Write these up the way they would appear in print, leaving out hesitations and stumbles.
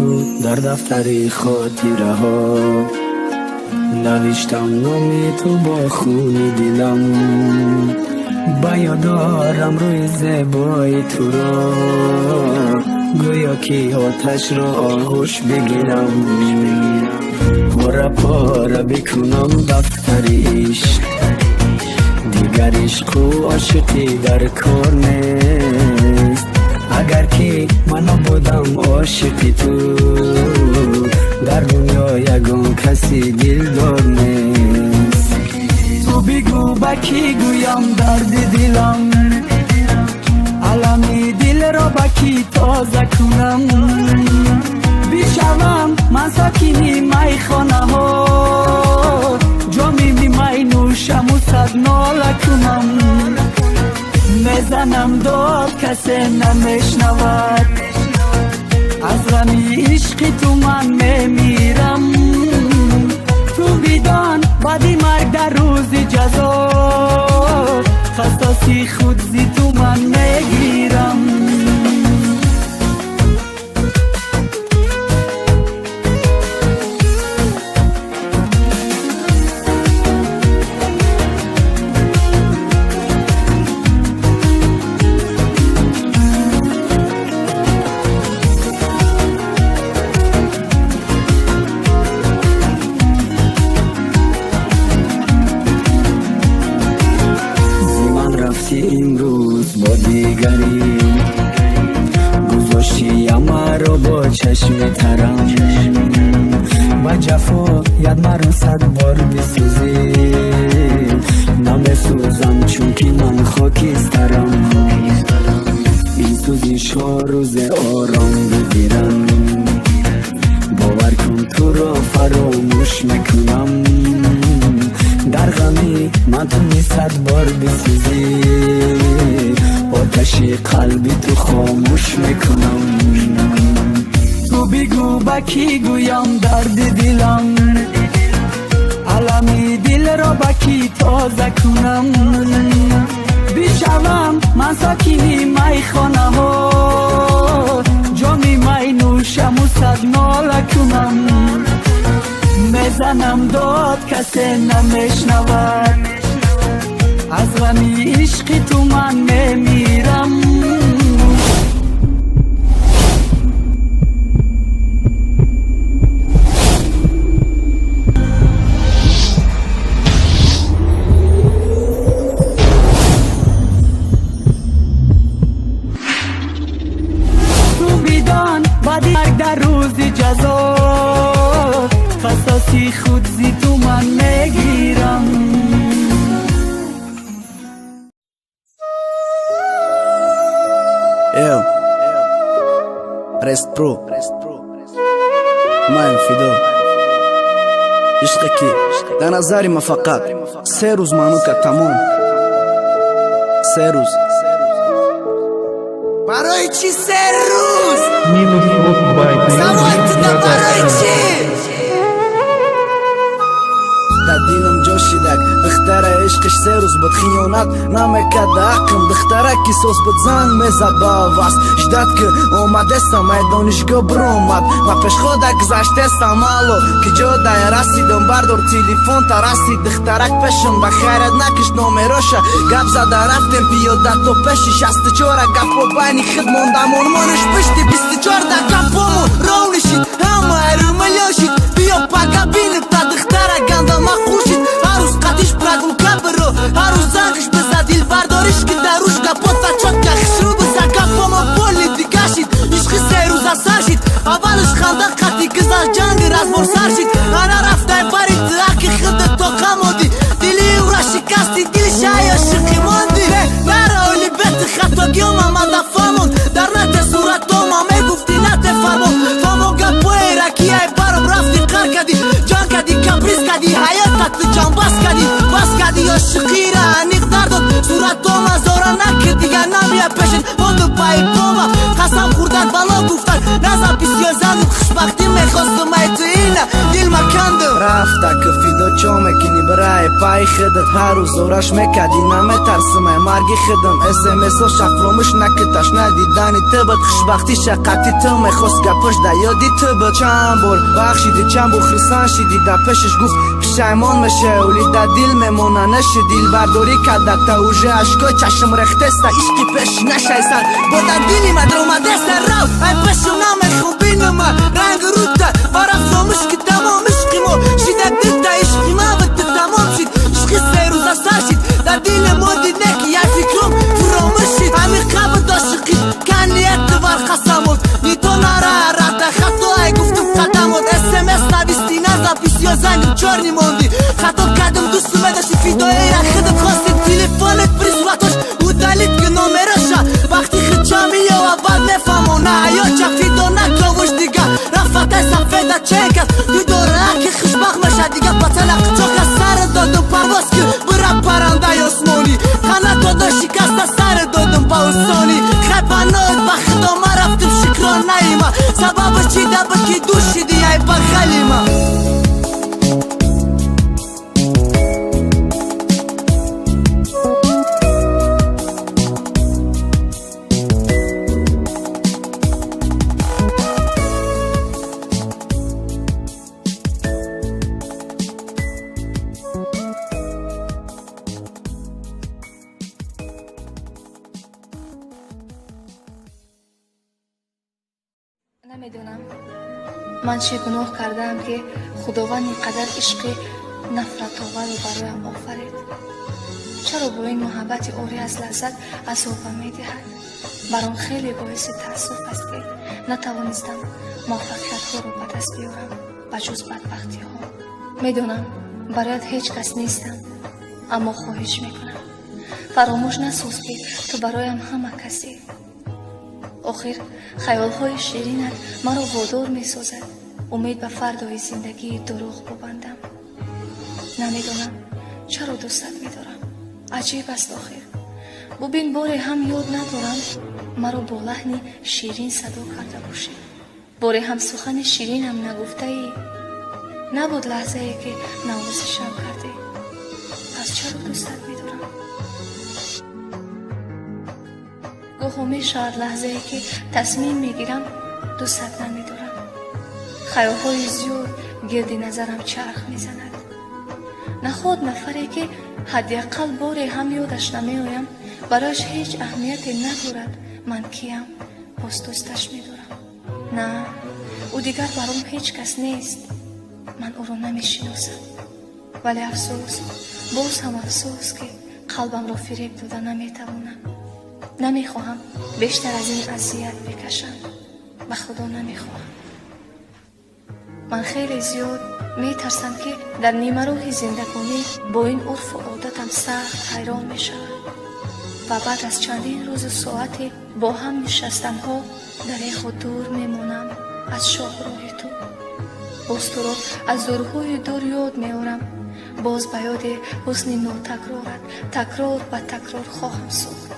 Ту дар дафтари хотираҳо навиштам номи ту бо хуни дилам, ба ёд дорам рӯи зебои туро, гӯё ки оташро оғӯш бигирам, пора пора бикунам дафтари ишқ, дигар ишқу ошиқӣ дар кор нест. Агар ки ман набудам ошиқи ту, дар дунё ягон каси дилдор нест. Ту бигӯ ба кӣ гӯям дарди дилам, алами дилро ба кӣ тоза кунам, бишавам ман сокини майхонаҳо, ҷоми май нӯшаму сад нола кунам. Мезанам дод, касе намешнавад, аз ғами ишқи ту ман мемирам. Ту бидон баъди марг дар рӯзи ҷазо, қасоси худ зи ту ман мегирам. Имрӯз бо дигарӣ гузошти маро бо чашми тарам, ба ҷафо яд маро сад бор бисӯзӣ, намесӯзам чунки ман хокистарам. Ин сӯзишҳо рӯзе ором бигирам, бовар кун туро фаромӯш мекунам. Дар ғами ман ту сад бор бисӯзӣ, оташи қалби ту хомӯш мекунам. Ту бигӯ ба кӣ гӯям дарди дилам, алами дилро ба кӣ тоза кунам, бишавам ман сокини майхонаҳо, ҷоми май нӯшаму сад нола кунам. Мезанам дод, касе намешнавад, аз ғами ишқи ту ман мемирам. Ту бидон баъди марг дар рӯзи ҷазо, қасоси худ зи ту ман мегирам. Ев, Рест Про, Маем Фидо. Ишқе ки дар назари ма фақат се рӯз маъно кард, тамом. Се рӯз. Барои чӣ се рӯз? Минус вот байт. Савол туда барои чӣ? Дар дилам ҷо шидак духтара ишқиш се рӯз буд, хиёнат намекард да ақм, духтара ки соз буд, занг мезад ба оваз, ждат ки омадесам, ай донишгоҳ биромад, ма пешхода гузаштесам, алло ки ҷо дай расидам, бардор телефон та расид, духтарак пешам ба хайрат накиш номероша, гап зада рафтем пиёда то пеши шасту чора, гапо байни худ мондамон, мониш пишти бисту чорда гапомон ров нишид, ҳама айрумалё шид, биё пага биним та духтара ганда мақул шид, ҳар рӯз қадиш прогулка биро, ҳар рӯз зангш биза, дилбардориш ки дар рӯш гапота чотка хушрӯ биза, гапомо боли дига шид, ишқи се рӯза сар шид, аввалиш ханда қатӣ гузашт, ҷанги разбор сар шид, ана рафтай бари тираки худат тоқа мондӣ, дили ӯра шикасти, дили шай ошиқӣ мондӣ, нара оли бети хатогиёма мада фаҳмон, дар нате суратома мегуфтӣ нате фармон, фаҳмон гапоера ки ай баром рафти қар кардӣ, ҷанг кардӣ, каприз кардӣ, ҳаётат ту ҷанбас кардӣ, бас кардӣ, ошиқира аниқ дар дод, суратома зора накард, дигар намея пешет, монду пайи пома, қасам хӯрдан бало гуфтан, назан бисёр зангу, хушбахтӣ мехостум ай ту ина, дил макандум. Рафта ки Фидо чо мекунӣ бирай пай худат ҳар рӯз ораш мекардӣ наметарсим ай марги худам смсо шафромӯш накиташ надидани ту буд хушбахтӣ шаққати ту мехост гапаш да ёди ту буд чанд бор бахшиди чанд бор хурсанд шиди да пешаш гуфт пушаймон меше ули да дил мемона наши дилбардорӣ кардата уже ашкои чашм рехтеста ишқи пеши нашайсан бо да дили ма даромадеста рав ай пешум намехом бинама ранг рута бара фромӯш ки тамом ишқи мо шида дита ишқи ма бите тамом шид ишқи се рӯза сар шид дар дили мо дид не ки як фикрум фуромӯш шид ҳамин қабр дошиқи каният вар қасамот нито нара рата хато ай гуфтум қадамот смс нависти назапис ё зангим чорни монди хато кардам дӯсту медошти фидоира худат хости телефонет присватош удалит ки номераша вақти худча меёва баъд мефаҳмона аёча фидо наковуш дига рафатай сафеда чекас ту дора ки хушбахт меша дига пацана қичока сар додум парвоз ки бира паррандаи осмонӣ қанат додо шикаста сар додум ба усонӣ хайпанот ба худо ма рафтум шукрон наима сабаби чӣ дабуд ки дур шиди ай бағалима. Намедонам ман чӣ гуноҳ кардаам, ки худованд ин қадар ишқи нафратоварро бароям офарид. Чаро бо ин муҳаббати орӣ аз лаззат азобам медиҳад? Баром хеле боиси таассуф аст, ки натавонистам муваффақиятҳоро ба даст биёрам ба ҷуз бадбахтиҳо. Медонам бароят ҳеҷ кас нестам, аммо хоҳиш мекунам фаромӯш насоз, ки ту бароям ҳама касӣ. Охир хаёлҳои ширинат маро водор месозад умед ба фардои зиндагии дурӯғ бубандам. Намедонам чаро дӯстат медорам. Аҷиб аст охир. Бубин, боре ҳам ёд надорам маро бо лаҳни ширин садо карда бошӣ. Боре ҳам сухани ширинам нагуфтаӣ. Набуд лаҳзае, ки навозишам кардӣ. Пас чаро дӯстат медорам? Гоҳо мешавад лаҳзае, ки тасмим мегирам дӯстат намедорам. Хаёлҳои зиёд гирди назарам чарх мезанад. Наход нафаре, ки ҳадди ақал боре ҳам ёдаш намеоям, барояш ҳеҷ аҳамияте надорад ман киям, боз дӯсташ медорам. На, ӯ дигар баром ҳеҷ кас нест. Ман ӯро намешиносам. Вале афсӯс, боз ҳам афсӯс, ки қалбамро фиреб дода наметавонам. Намехоҳам бештар аз ин азият бикашам. Ба худо намехоҳам. Ман хеле зиёд метарсам, ки дар нимароҳи зиндагонӣ бо ин урфу одатам сахт ҳайрон мешавам ва баъд аз чандин рӯзу соате бо ҳам нишастанҳо дар эху дур мемонам аз шоҳроҳи ту. Боз туро аз дурҳои дур ёд меорам. Боз ба ёди ҳусни нотакрорат такрор ба такрор хоҳам сӯхт.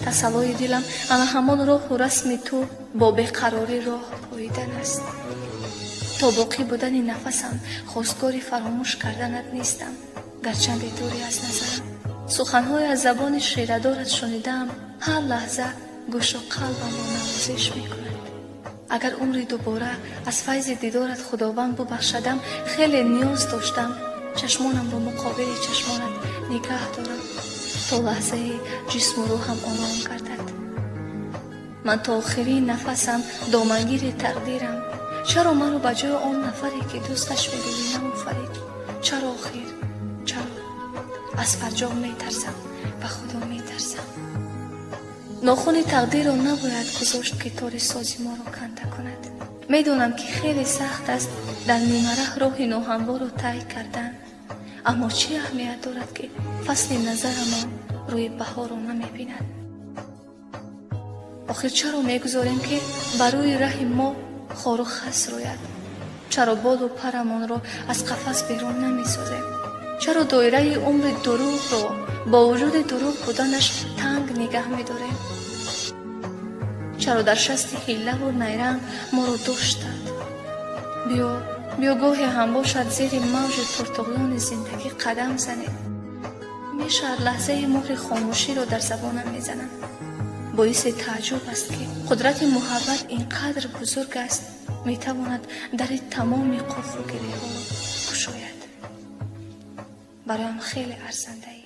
Тасаллои дилам ана ҳамон роҳу расми ту бо беқарорӣ роҳ поидан аст. То боқӣ будани нафасам хостгори фаромӯш карданат нестам, гарчанде дурӣ аз назарам. Суханҳое аз забони ширадорат шунидаам ҳар лаҳза гӯшу қалбамро навозиш мекунад. Агар умри дубора аз файзи дидорат худованд бубахшадам, хеле ниёз доштам чашмонамро муқобили чашмонат нигаҳ дорам, то лаҳзаи ҷисму рӯҳам ором гардад. Ман то охирин нафасам домангири тақдирам. Чаро маро ба ҷои он нафаре, ки дӯсташ медорӣ, наофарид? Чаро охир? Чаро? Аз фарҷом метарсам, ба худо метарсам. Нохуни тақдирро набояд гузошт, ки тори сози моро канда кунад. Медонам, ки хеле сахт аст дар нимараҳ роҳи ноҳамворро тай кардан, аммо чӣ аҳамият дорад, ки фасли назарамон рӯи баҳорро намебинад? Охир чаро мегузорем, ки ба рӯи раҳи мо хору хас рӯяд? Чаро болу парамонро аз қафас берун намесозем? Чаро доираи умри дурӯғро бо вуҷуди дурӯғ буданаш танг нигаҳ медорем? Чаро дар шасти ҳиллаву найранг моро доштанд? Биё. Биё, гоҳе ҳам бошад, зери мавҷи пуртуғёни зиндагӣ қадам занем. Мешавад лаҳзаи муҳри хомӯширо дар забонам мезанам. Боиси тааҷҷуб аст, ки қудрати муҳаббат ин қадр бузург аст, метавонад дари тамоми қуфлу гиреҳҳоро кушояд. Бароям хеле арзандаӣ.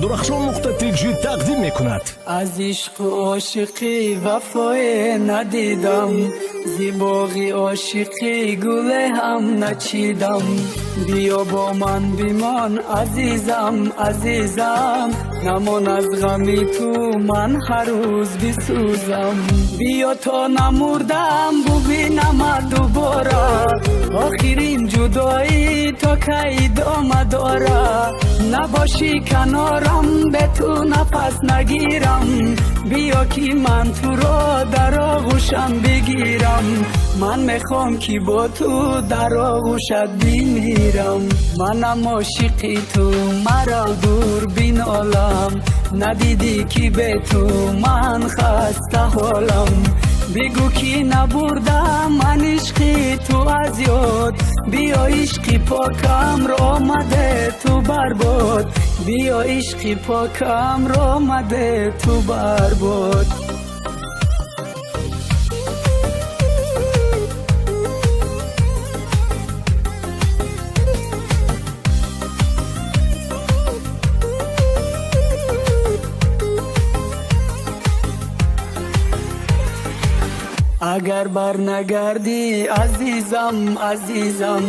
Дурахшон.тж тақдим мекунад. Аз ишқу ошиқӣ вафое надидам, зи боғи ошиқӣ гуле ҳам начидам. Биё, бо ман бимон, азизам, азизам, намон аз ғами ту ман ҳар рӯз бисӯзам. Биё, то намурдам, бубинама дубора. Охирин ҷудоӣ то кай идома дора? Набошӣ канорам, бе ту нафас нагирам. Биё, ки ман туро дар оғӯшам бигирам. Ман мехоҳам, ки бо ту дар оғӯшат бимирам. Манам ошиқи ту, маро дур бинолам. Надидӣ, ки бе ту ман хаста ҳолам? Бигӯ, ки набурдам ман ишқи ту аз ёд. Биё, ишқи покамро маде ту барбод. Биё, ишқи покамро маде ту барбод. Агар барнагардӣ, азизам, азизам,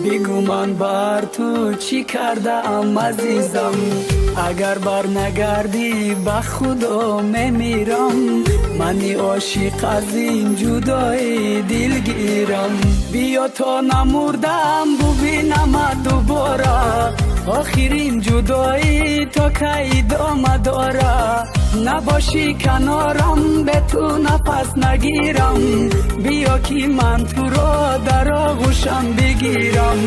бигӯ, ман бар ту чӣ кардаам, азизам? Агар барнагардӣ, ба худо мемирам. Мани ошиқ аз ин ҷудоӣ дилгирам. Биё, то намурдам, бубинама дубора. Охирин ҷудоӣ то кай идома дора? Набошӣ канорам, бе ту нафас нагирам. Биё, ки ман туро дар оғӯшам бигирам.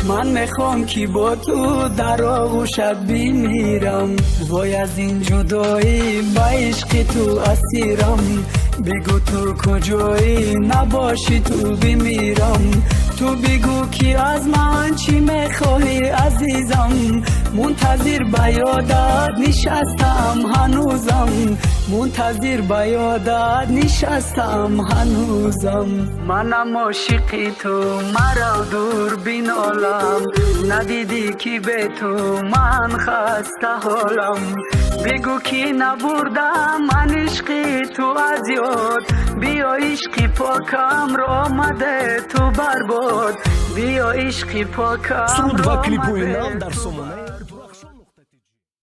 Ман мехоҳам, ки бо ту дар оғӯшат бимирам. Вой, аз ин ҷудоӣ ба ишқи ту асирам. Бигӯ, ту куҷоӣ? Набошӣ ту, бимирам. Ту бигӯ, ки аз ман чӣ мехоҳӣ, азизам? Мунтазир ба ёдат нишастам ҳанӯзам. Мунтазир ба ёдат нишастам ҳанӯзам. Манам ошиқи ту, маро дур бинолам. Надидӣ, ки бе ту ман хаста ҳолам? Бигӯ, ки набурдам ман ишқи ту аз ёд. Биё, ишқи покамро маде ту барбод. Биё, ишқи покам. Суруд ва клипҳои нав дар сомонаи